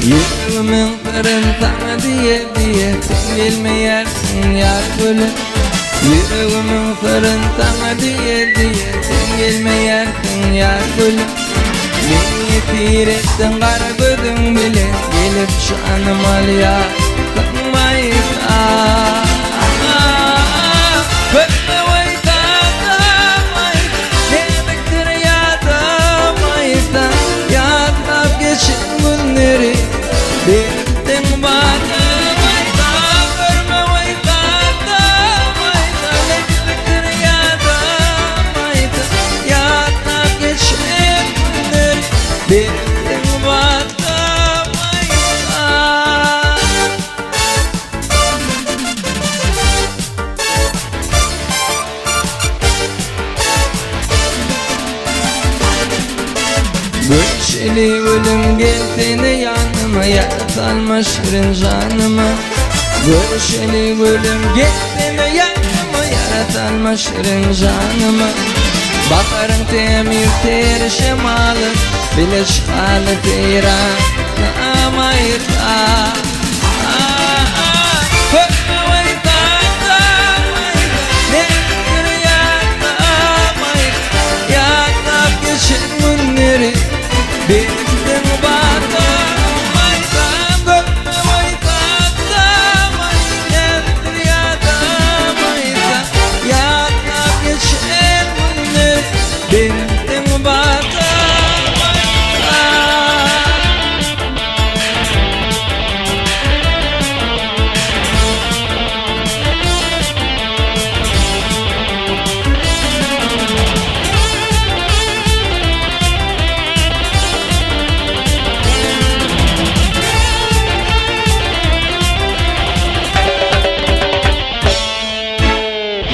Ýüregimiň syryn saňa diýe diýe Sen gelmeýärsiň ýar gülüm Ýüregimiň syryn saňa diýe diýe Sen gelmeýärsiň ýar gülüm Meni ýesir etdiň gara gözüň bilen Gelip janym alýarsyň maýsa Köpme weýsada maýsa Näzikdir ýada maýsa Ýatlap geçen günleri Beripdiň bana maýsa Görme weýsada maýsa Näzikdir ýada maýsa Ýatlap geçen günleri Beripdiň bana maýsa. Görüşeli gülüm gelsene ýanyma Ýa salma şirin janyma Görüşeli gülüm gelsene ýanyma Ýa salma şirin janyma Baharyň temiz ter şemaly Bile çykaly seýrana maýsa.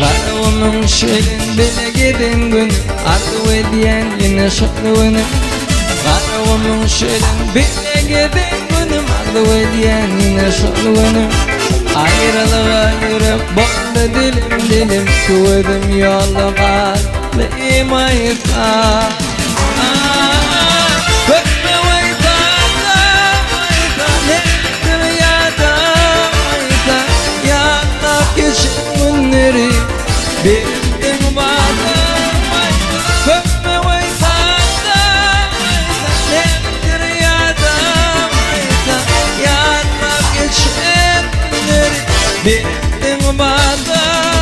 Garagumuň şirin bile gezen günüm Arzuw edýän ýene şol günüm Garagumuň şirin bile gezen günüm Arzuw edýän ýene şol günüm Aýralyga ýürek boldy dilim dilim Tüwezim ýolda galdy maýsa. Berdiň bada.